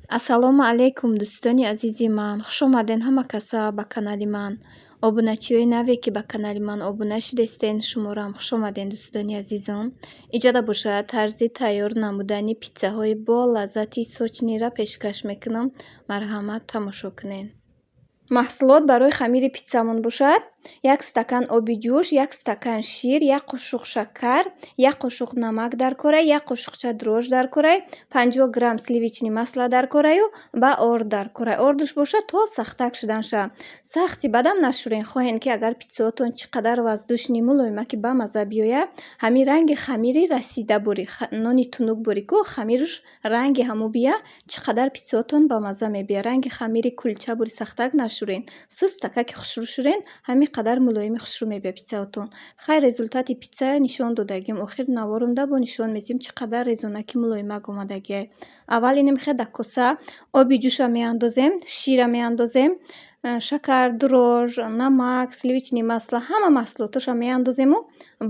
Ассалому алайкум, дӯстони азизи ман. Хуш омаден ҳама каса ба канали ман. Обуначиёи наве, ки ба канали ман обуна шидестен, шуморо хуш омаден, дӯстони азизон. Иҷода бошад, тарзи тайёр намудани питсаҳои бо лаззати сочный ра пешкаш мекунам. Марҳамат, тамошо кунед. Маҳсулот барои хамири питсамон бошад: як стакан оби ҷӯш, як стакан шир, як қошуқ шакар, як қошуқ намак дар корай, як қошуқча дрожжи дар корай, 50 грамм сливочный масло дар кораю ба орд дар корай. Ордуш бошад, то сахтак шуданша. Сахти бадам нашӯрен. Хоҳем, ки агар питсаотон чӣ қадар воздушный, мулоимаки бамазза биёяд, ҳамин ранги хамири расида бури, нони тунук бури ку, хамируш ранги ҳамун бия, чӣ қадар питсаотон бамазза мебия. Ранги хамири кулча бури, сахтак нашӯрен. Сустакаки хушрӯ шӯрен, ҳамин қадар мулоими хушрӯ мебия питсаотон. Хай, результати питса нишон додагим. Охир наворумда бо нишон медиҳем, чӣ қадар резонаки мулоимак омадагиай. Аввал инем хе дар коса оби ҷӯша меандозем, шира меандозем, шакар, дрожжи, намак, сливочный масло, ҳама маҳсулотоша меандозему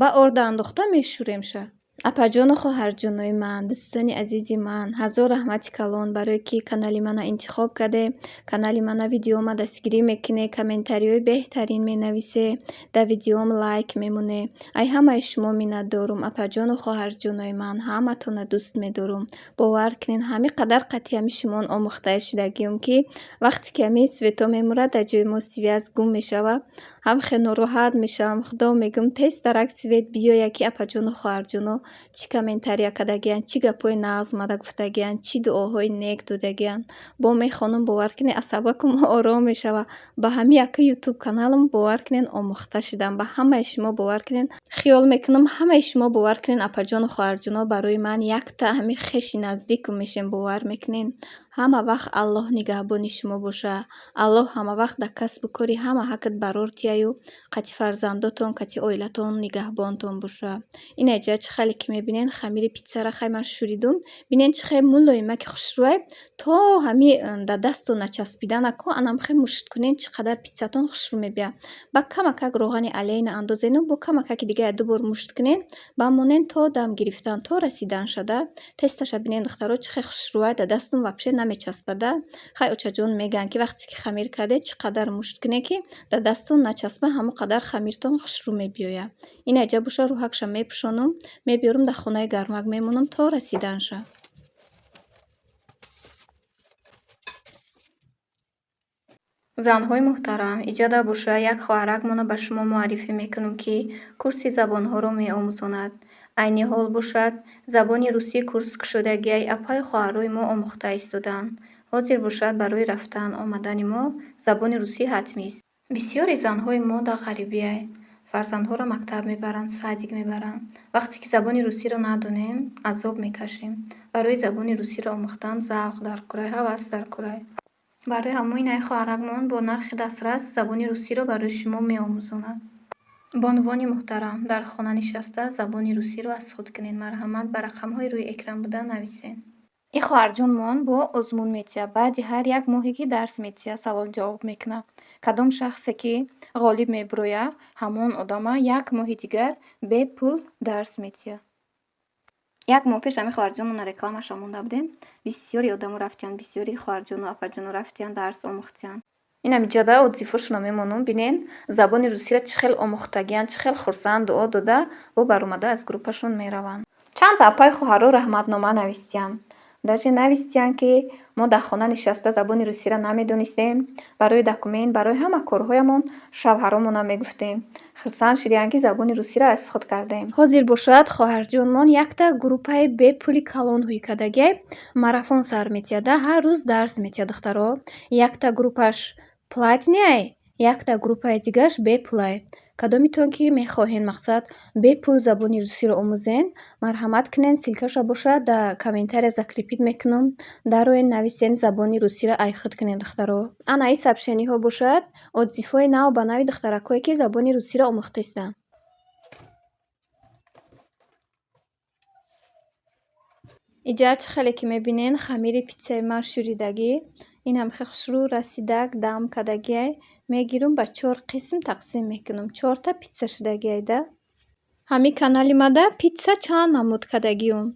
ба орда андохта мешӯремша. Апаҷону хоҳарҷонои ман, дӯстони азизи ман, ҳазор раҳмати калон, барое ки канали мана интихоб карде, канали мана, видеома дастгирӣ мекунед, комментариҳои беҳтарин менависе, дар видеом лайк мемонед. Ай ҳамаи шумо миннатдорум, апаҷону хоҳарҷонои ман, ҳаматонро дӯст медорум. Бовар кунед, ҳамин қадар қатъи ҳами шумон омӯхта шудагиём, ки вақте ки ҳамин свет о мемурад, дар ҷои мо связь гум мешавад, ҳам хел нороҳат мешавам. Худо мегӯм, тезтарак свет биёяд, ки апаҷону хоҳарҷоно чӣ комментария кардагиянд, чӣ гапҳои нағз омада гуфтагиянд, чӣ дуоҳои нек додагиянд. Бо мехонам, бовар кунед, асабакам ором мешавад. Ба ҳамин яка ютуб каналам, бовар кунед, омӯхта шудам. Ба ҳамаи шумо, бовар кунед, хиёл мекунам, ҳамаи шумо, бовар кунед, апаҷону хоҳарҷоно, барои ман якта ҳамин хеши наздикам мешем, бовар мекунед? Ҳама вақт Аллоҳ нигаҳбони шумо боша. Аллоҳ ҳама вақт дар касбу кори ҳама ҳаққат барор тияю, қати фарзандотон, қати оилатон нигаҳбонтон боша. Инаҷа, чӣ хеле ки мебинен, хамири питсара хай ман шӯридум. Бинен, чӣ хел мулоимаки хушрӯай, то ҳами дар дастон начаспиданаку, анам хел мушт кунен, чӣ қадар питсатон хушрӯ мебиёяд. Ба камакак роғани олейна андозену бо камакаки дига ду бор мушт кунен, ба монен то дам гирифтан, то расидан шада. Тесташа бинен, духтаро, чӣ хел хушрӯай, дар дастам вообще намечаспада. Хай, очаҷон мегӯянд, ки вақте ки хамир кардед, чӣ қадар мушт кунед, ки дар дастон начаспа, ҳамон қадар хамиртон хушрӯ мебиёяд. Инаҷа боша, рӯҳакша мепӯшонам, мебиёрам, дар хонаи гармак мемонам то расиданша. Занҳои муҳтарам, иҷода боша, як хоҳаракмонро ба шумо муаррифӣ мекунам, ки курси забонҳоро меомӯзонад. Айни ҳол бошад, забони русӣ курс кушодагиай, апаю хоҳарои мо омӯхта истодаанд. Ҳозир бошад, барои рафтан омадани мо забони русӣ ҳатмист. Бисёри занҳои мо дар ғарибиай, фарзандҳоро мактаб мебаранд, садик мебаранд. Вақте ки забони русиро надонем, азоб мекашем. Барои забони русиро омӯхтан завқ дар курай, ҳавас дар курай. Барои ҳамои ин хоҳаракмон бо нархи дастрас забони русиро барои шумо меомӯзонад. Бонувони муҳтарам, дар хона нишаста забони русиро аз худ кунед. Марҳамат, ба рақамҳои рӯи экран буда нависед. Ин хоҳарҷонмон бо озмун метиҳад. Баъди ҳар як моҳе, ки дарс метиҳад, савол-ҷавоб мекунад. Кадом шахсе ки ғолиб мебурояд, ҳамон одама як моҳи дигар бепул дарс метиҳад. Як моҳ пеш ҳамин хоҳарҷонмона рекламаша монда будем. Бисёри одамо рафтиянд, бисёри хоҳарҷону апаҷону рафтиянд, дарс омӯхтиянд. Инам иҷода отзыв ошонро мемонам. Бинен, забони русиро чӣ хел омӯхтагиянд, чӣ хел хурсанд, дуо дода, бо баромада аз группашон мераванд. Чандта апаи хоҳаро раҳматнома навистиянд. Даже навистиянд, ки мо дар хона нишаста забони русиро намедонистем, барои документ, барои ҳама корҳоямон шавҳаромона мегуфтем. Хурсанд шудиянд, ки забони русиро аз худ кардем. Ҳозир бошад, хоҳарҷонмон якта группаи бепули калон ҳуй кардагиай, марафон сар метиҳад, ҳар рӯз дарс метиҳад, духтаро. Якта группаш платный ай, якта группаи дигараш бепулай. Кадомитон ки мехоҳед, мақсад, бепул забони русиро омӯзен, марҳамат кунед, ссылка ша бошад, дар комментария закрепить мекунам. Дароен, нависен, забони русиро айхуд кунед, духтаро. Ана ин сообщение ҳо бошад, отзыв ҳои нав ба нави духтаракҳое, ки забони русиро омӯхта истанд. Иҷа, чӣ хеле ки мебинен, хамири питсаи ман шӯридагӣ. Инам хел хушрӯ расидак, дам кардагиай. Мегирум, ба чор қисм тақсим мекунам. Чорта питса шудагиай да. Ҳамин канали мада питса чанд намуд кардагиюм.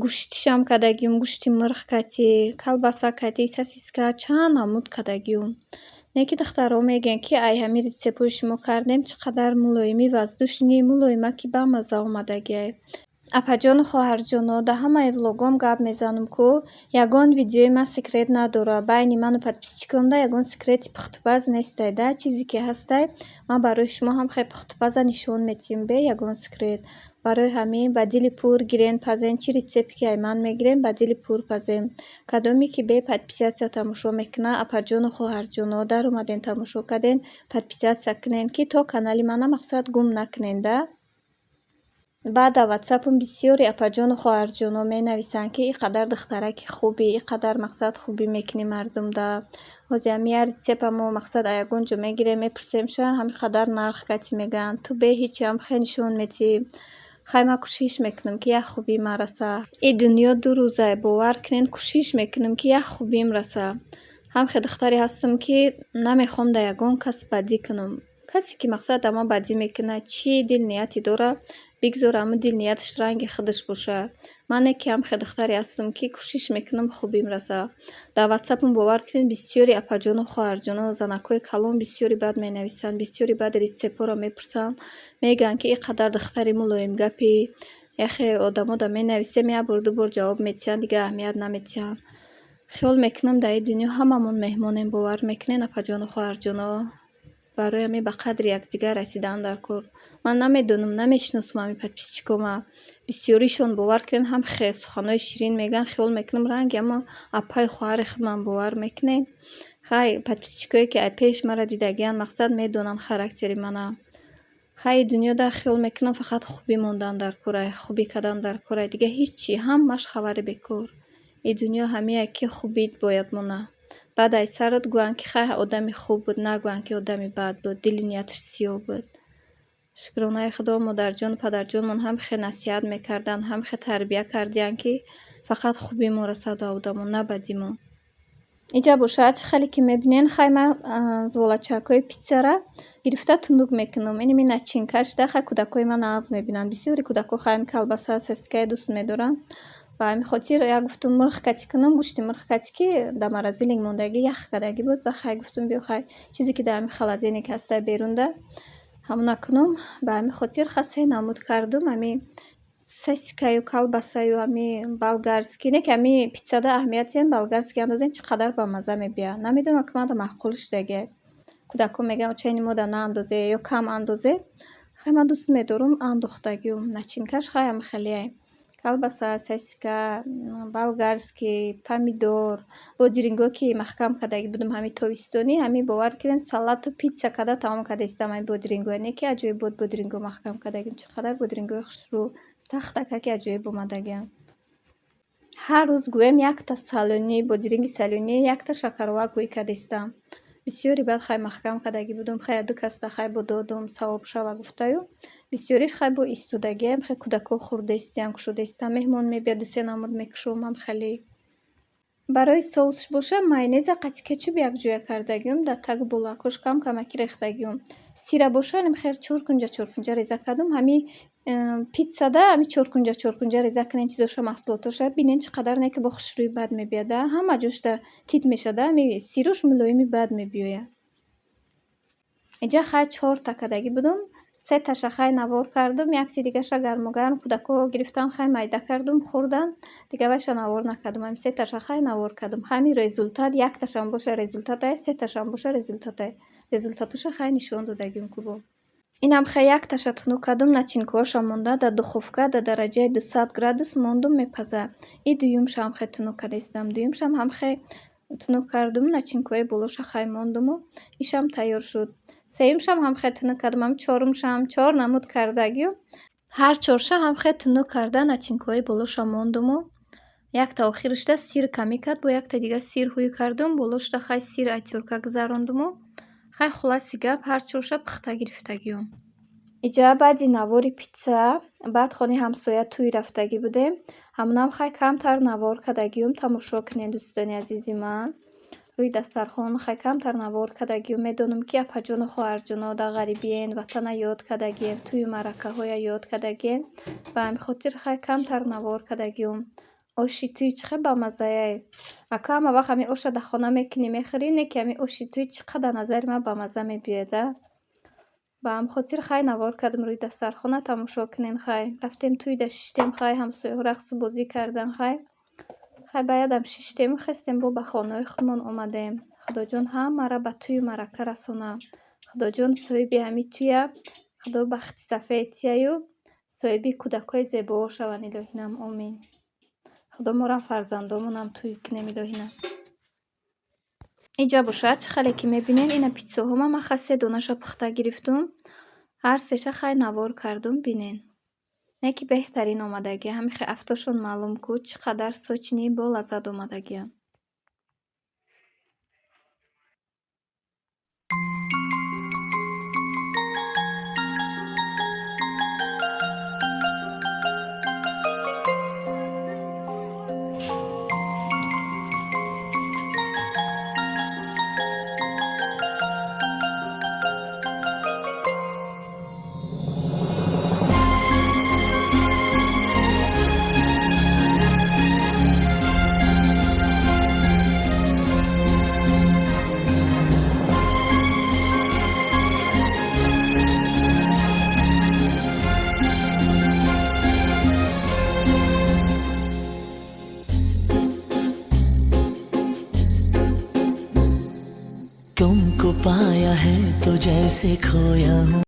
Гӯштишам кардагиюм, гӯшти мурғ кати, колбаса кати, сосиска, чанд намуд кардагиюм. Не ки духтарҳо мегӯянд, ки ай ҳамин рецептҳои шумо кардем, чӣ қадар мулоими воздушный, мулоимаки бамазза омадагиай. Апаҷону хоҳарҷоно, дар ҳамаи влогом гап мезанам, ку ягон видеои ман секрет надорад. Байни ману подписчикомда ягон секрети пухтупаз нестай да. Чизе ки ҳастай, ман барои шумо ҳам хеле пухтупаза нишон метиҳам, бе ягон секрет. Барои ҳамин ба дили пур гирен, пазен. Чӣ рецепте ки ай ман мегирем, ба дили пур пазем. Кадоме ки бе подписаться тамошо мекунад, апаҷону хоҳарҷоно, даромаден, тамошо карден, подписаться кунен, ки то канали мана мақсад гум накунен да. Баъд дар ватсапам бисёри апаҷону хоҳарҷоно менависанд, ки ин қадар духтараки хубӣ, ин қадар мақсад хубӣ мекунӣ мардумда. Ҳозир ҳами як рецептамо мақсад аз ягон ҷо мегирем, мепурсемша, ҳамин қадар нарх кати мегӯянд. Ту бе ҳечам хеле нишон метиҳӣ. Хай, ман кӯшиш мекунам, ки як хубӣ ман раса. Ин дунё 2 рӯзае, бовар кунед, кӯшиш мекунам, ки як хубим раса. Ҳам хел духтаре ҳастам, ки намехоҳам дар ягон кас бадӣ кунам. Касе ки мақсад дар ман бадӣ мекунад, чӣ дил нияте дорад, бигзор ҳамун дил нияташ ранги худаш бошад. Ман не ки ҳам хел духтаре ҳастам, ки кӯшиш мекунам хубим раса. Дар ватсапам, бовар кунед, бисёри апаҷону хоҳарҷоно, занакҳои калон бисёри бад менависанд, бисёри бад рецептҳоро мепурсанд. Мегӯянд, ки ин қадар духтари мулоимгапӣ. Яхе одамо да менависем, як бор, ду бор ҷавоб метиҳанд, дигар аҳамият наметиҳанд. Хиёл мекунам, дар ин дунё ҳамамон меҳмонем, бовар мекунед, апаҷону хоҳарҷоно? Барои ҳамин ба қадри якдигар расидан дар кор. Ман намедонам, намешиносам ҳамин подписчикома. Бисёришон, бовар кунед, ҳам хел суханҳои ширин мегӯянд, хиёл мекунам, ранги ҳама апаю хоҳари худман, бовар мекунед? Хай, подписчикое ки ай пеш маро дидагианд, мақсад медонанд характери мана. Хай, дунёда хиёл мекунам, фақат хубӣ мондан дар корай, хубӣ кардан дар корай, дигар ҳичи, ҳамаш хабари бекор. Ин дунё ҳамие ки хубит бояд мона. Баъд ай сарат гӯянд, ки хай, одами хуб буд, нагӯянд, ки одами бад буд, дили нияташ сиёҳ буд. Шукронаи Худо, модарҷону падарҷонмон ҳам хел насиҳат мекарданд, ҳам хел тарбия кардиянд, ки фақат хубимон расад ба одамон, на бадимон. Инҷа бошад, чӣ хеле ки мебинен, хай, ман зволачакҳои питсара гирифта тунук мекунам. Инами начинкашда. Хай, кӯдакҳои ман нағз мебинанд. Бисёри кӯдакҳо хай ҳами колбаса, сосискаи дӯст медоранд. Ба ҳамин хотир як гуфтум, мурғ кати кунам, гӯшти мурғ кати, ки дар морозильник мондагӣ, ях кардагӣ буд. Ба хай, гуфтум, биё, хай, чизе ки дар ҳамин холодильник ҳастай берунда, ҳамона кунам. Ба ҳамин хотир ха се намуд кардум: ҳами сосискаю колбасаю ҳами болгарский. Не ки ҳами питсада аҳамият диҳем, болгарский андозем, чӣ қадар бамазза мебиёяд. Намедонам, ки мада маъқул шудагиай. Кӯдакҳо мегӯянд, чайни мода наандозе ё кам андозе. Хай, ман дӯст медорам андохтагиу. Начинкаш хай ҳами хелеай: колбаса, сосиска, болгарский, помидор, бодирингҳо, ки маҳкам кардагӣ будам ҳамин тобистонӣ. Ҳамин, бовар кунед, салату питса карда тамом карда истам ҳамин бодирингҳоя. Не ки аҷоиб буд, бодирингҳо маҳкам кардагим, чӣ қадар бодирингҳои хушрӯ, сахтака, ки аҷоиб омадагианд. Ҳар рӯз гӯем, якта солёный, бодиринги солёный, якта шакаровак ҳӯй карда истам. Бисёри баъд хай маҳкам кардагӣ будум, хай ду каста хай бо додум, савоб шава гуфтаю. Бисёриш хай бо истодагиам, хай кӯдакҳо хӯрда истиян, кушода истан, меҳмон мебиёд, ду се намуд мекушом ҳам хеле. Барои соусш боша, майонеза қати кетчуп якҷоя кардагиум, дар тагу болоакош кам камаки рехтагиум. Сира боша, хел чоркунҷа чоркунҷа реза кардум. Ҳами питсада ҳами чоркунҷа чоркунҷа реза кунен чизоша, маҳсулотоша, бинен, чӣ қадар не ки бо хушрӯи бад мебиёда, ҳама ҷошта тит мешада, ҳами сирош мулоими бад мебиёяд. Инҷа хай чорта кардагӣ будум, сеташа хай навор кардум, якти дигаша гармогарм кӯдакҳо гирифтан, хай майда кардум, хӯрдан, дигар вайша навор накардум. Ҳами сеташа хай навор кардум. Ҳами результат якташам боша результатай, сеташам боша результатай. Результатоша хай нишон додагим кубо. Инам хай якташа тунук кардум, начинкаҳоша монда, дар духовка дар дараҷаи 200 градус мондум, мепаза. И дуюмшам хай тунук карда истам. Дуюмшам ҳам хай тунук кардум, начинкаҳои болоша хай мондуму ишам тайёр шуд. Сеюмшам ҳам хай тунук кардум, ҳам чорумшам, чор намуд кардагиу. Ҳар чорша ҳам хай тунук карда, начинкаҳои болоша мондуму якта охирашда сир камӣ кард, бо якта дига сир ҳӯй кардум, болошда хай сир ай тёрка гузарондуму хай, хулоси гап, ҳар чорша пухта гирифтагиум. Иҷа баъди навори питса, баъд хонаи ҳамсоя тӯй рафтагӣ будем. Ҳамонам хай камтар навор кардагиум, тамошо кунед, дӯстони азизи ман. Рӯи дастархон хай камтар навор кардагиюм. Медонам, ки апаҷону хоҳарҷоно дар ғарибиен, ватана ёд кардагиен, тӯю маъракаҳоя ёд кардагиен. Ба ҳамин хотир хай камтар навор кардагиюм. Оши тӯй чӣ хел бамаззаяй. Ака, ҳама вақт ҳамин оша дар хона мекунӣ, мехӯрӣ, не ки ҳамин оши тӯй чӣ қадар назари ман бамазза мебиёяд, а. Ба ҳамин хотир хай навор кардам рӯи дастархона, тамошо кунен хай. Рафтем, тӯйда шиштем, хай ҳамсояҳо рақсу бозӣ кардан хай. Хай ба ядам шиштему хестем, бо ба хонаҳои худмон омадем. Худоҷон ҳамаро ба тӯю маърака расона. Худоҷон соҳиби ҳамин тӯя, Худо бахти сафед тияю соҳиби кӯдакҳои зебо шаванд, илоҳинам, омин. Худо морам фарзандомонам тӯй кунем, илоҳинам. Иҷа бошад, чӣ хеле ки мебинед, ина питсоҳома ман ха се донаша пухта гирифтум. Ҳар сеша хай навор кардум, бинен. Не ки беҳтарин омадагия. Ҳамин хел афтошон маълум ку, чӣ қадар сочный, бо лаззат омадагиянд. तुमको पाया है तो जैसे खोया हूँ।